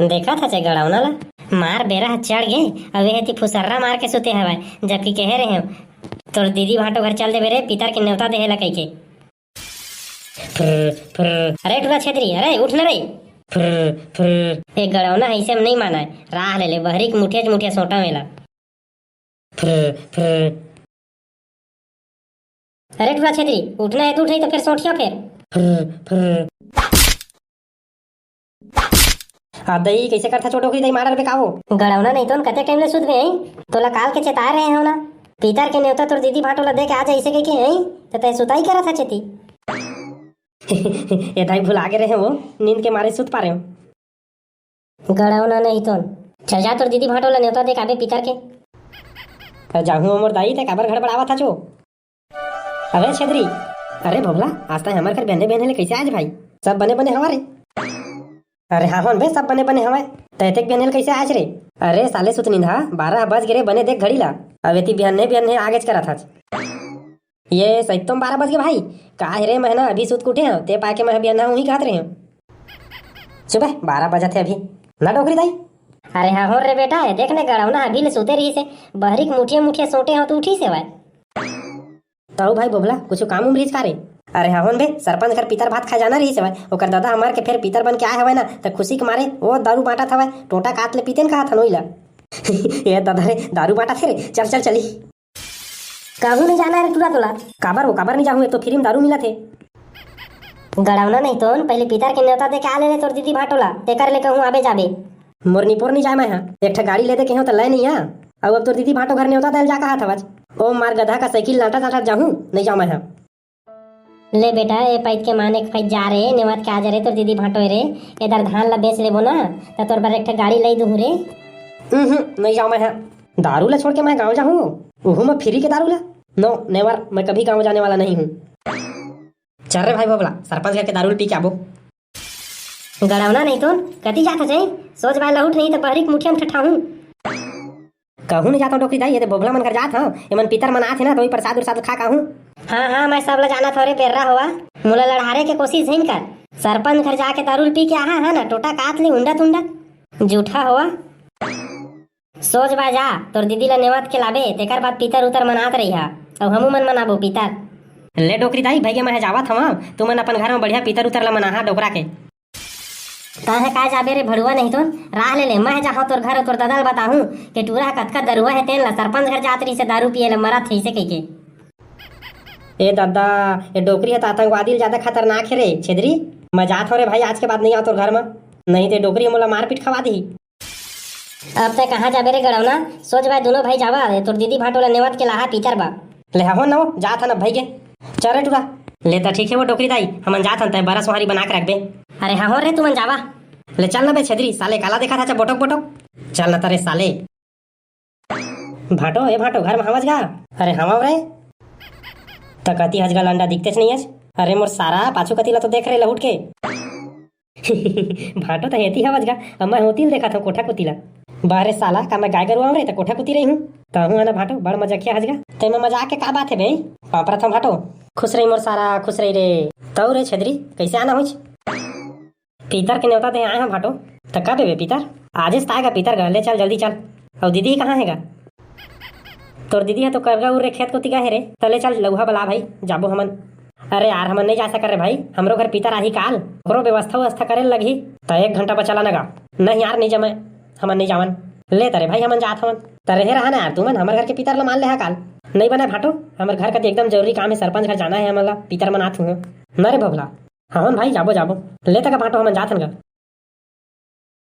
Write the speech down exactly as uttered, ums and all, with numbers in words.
देखा था चे गड़ौना ला, मार बेरा ह चढ़ गे, अउ एती फुसर्रा मार के सुते हवय, जबकि कहे रहे हंव, तोर दीदी भांटो घर चल देबे रे, पितर के नेवता देहे ला कहिके। अरे टुरा छेदरी, अरे उठ न रे। ए गड़ौना ह अइसे म नइ मानय, राह ले ले, बहरी के मुठिया च मुठिया सोंटा मेला। अरे टुरा छेदरी, उठना हे तो उठे, तो फेर सोंठिया फेर। आ दई, कइसे करथा चोट ओकरी दई, मार डरबे का वो? गड़ौना नहीं तो कते टाइम ले सुतबे, हैं? तोला काल के चेताय रहे हंव ना, पितर के नेवता तोर दीदी भांटो ला दे के आ जाइसे कहिके, हैं? त तैं सुताई करत हच एती। ए दाई, भुला गे रहे वो, नींद के मारे सुत पारे हंव। गड़ौना नहीं तो। चल जा, तोर दीदी भांटो ला नेवता दे के आबे पितर के। अरे जाहूं मोर दाई, तैं काबर घड़बड़ावत हच ओ? अबे छेदरी, अरे भोभला, आज तैं हमर घर बिहने बिहने ले कइसे आयेच भाई? सब बने बने हवय रे। अरे हां होन बे, सब बने बने हवय। तैं एतेक बिहने ले कइसे आयेच रे? अरे साले सुतनींदा, बारह बज गे रे, बने देख घड़ी ला। अब एती बिहने बिहने आगेच करत हच। ये सही तो बारह बज गे भाई। का हे रे, मैं ना अभी सुत के उठे हंव, ते पाय के मैं बिहनहा उही कहत रहे हंव। चुप बे, बारह बजत हे अभी। ना डोकरी दाई। अरे हां होन रे बेटा, ये देख ने गड़ौना अभी ले सुते रहिसे, बहरी के मुठिया मुठिया सोंटे हंव त उठिस हवय। तहूं भाई भोभला, कुछु काम उम रहिस का रे? अरे हां होन बे, सरपंच घर पितर भात खाय जाना रहिस हवय, ओकर ददा ह मर के फेर पितर बन के आय हवय ना, त खुशी के मारे ओ दारू बांटत हवय, टोंटा कात ले पीतेन कहत हन ओइला। ए ददा रे, दारू बांटत हे रे, चल चल चली। कहूं नहीं जाना हे रे टुरा तोला। काबर हो, काबर नहीं जाहूं, एक तो free म दारू मिलत हे। गड़ौना नहीं तो पहले पितर के नेवता दे के आ ले ले तोर दीदी भांटो ला, तेकर ले कहूं आबे जाबे। मोर निपोर नहीं जाय मैं हा, एक ठा गाड़ी ले दे के हंव त लय नहीं आ। अउ अब तोर दीदी भांटो घर नेवता दे ल जा कहत हवच। ओ मार गधा का साइकिल लांटत लांटत जाहूं, नहीं जांव मैं हा। ले बेटा, ए पइत के मान एक पइत जा रे, नेवत के आ जा रे, तोर दीदी भांटो हे रे। एदर धान ला बेच लेबो ना, त तोर बर एक ठा गाड़ी लई दूहूं रे। उहुं, नहीं जांव मैं हा। दारू ला छोड़ के मैं गांव जाहूं, उहू म free के दारू ला। No, never, मैं कभी गांव जाने वाला नहीं हूं। चल रे भाई भोभला, सरपंच घर के दारू ल पी के आबो। गड़ौना नहीं तो कति जात हच? सोच बाय लहुट नहीं त बहरी के मुठिया म ठठाहूं। कहूं नहीं जात हंव डोकरी दाई, ये दे भोभला मन घर जात हंव, एमन पितर मन आथे ना, त ओही प्रसाद उरसाद खा के आहूं। हां हां, मैं सब ला जानत हंव रे बेर्रा होवा, मोला लड़हारे के कोशिश झिन कर। सरपंच घर जाके दारू ल पी के आहा हा ना, टोंटा कात ले उंडा तुंडा। जूठा होवा। सोच बाय जा, तोर दीदी ला नेवत के लाबे, तेकर बाद पितर उतर मनात रहिहा, अउ हमू मन मनाबो पितर। ले डोकरी दाई, भइगे मैं जावत हवं, तुमन अपन घर म बढ़िया पितर उतर ला मनाहा डोकरा के। तैं ह काय जाबे रे भड़ुआ, नहीं तो राह ले ले, मैं जाहूं तोर घर, तोर ददा ल बताहूं के टूरा ह कतका दरुआ हे, तेन ला सरपंच घर जात रहिसे दारू पिए ला मरत हे इसे कहिके। ए ददा, ए डोकरी ह त आतंकवादी ले जादा खतरनाक हे रे छेदरी। मैं जात हंव रे भाई, आज के बाद नहीं आंव तोर घर म, नहीं ते डोकरी ह मोला मारपीट खवा दिही। अब तैं कहां जाबे रे गड़ौना? सोच बाय दुनों भाई जावा, तोर दीदी भांटो ला नेवत के लाहा पितर बा। ले हहो न वो, जात हन अब भइगे। चल रे टूरा। ले त ठीक हे वो डोकरी दाई, हमन जात हन, तैं बरा सोहारी बना के रखबे। अरे हहो रे, तुमन जावा। ले चल न बे छेदरी, साले काला देखत हच बोटोक बोटोक। चल न त रे साले। भांटो, ए भांटो, घर म हवच गा? अरे हवंव रे। त कति हच गा लंडा, दिखतेच नइ हच। अरे मोर सारा, पाछू कति ला तो देख रे लहुट के। भांटो त हेती हवच गा, अब मैं होती ल देखत हंव कोठा कोती ला। बाह रे साला, का मैं गाय गरु आंव रे त कोठा कोती रहिहूं? तहूं ह ना भांटो, बड़ मजाकिया हच गा। तेमा मजाक के का बात हे बे? पांपरत हंव भांटो। खुश रही मोर सारा, खुश रही रे। तउ रे छेदरी, कइसे आना होइच? पितर के नेवता दे आय हंव भांटो। त कब ए बे पितर? आजेच त आय गा पितर गा, ले चल जल्दी चल। अउ दीदी कहां हे गा? तोर दीदी ह तो करगा उर रे खेत कोती गा हे रे, त ले चल लउहा बला भाई, जाबो हमन। अरे यार, हमन नइ जा सकन रे भाई, हमरो घर पितर आही काल, ओकरो व्यवस्था उवस्था करे ल लगही, त एक घंटा बचला न गा। नहीं यार, नइ जमय, हमन नइ जावन। ले त रे भाई, हमन जात हवन। त रेहे रहा न यार, तुमन हमर घर के पितर ल मान लेहा काल। नइ बनय भांटो, हमर घर कति एकदम जरूरी काम हे, सरपंच घर जाना हे हमन ला, पितर मनात हुए। न रे भोभला, हवन भाई, जाबो, जाबो। ले तका भांटो, हमन जाथन गा।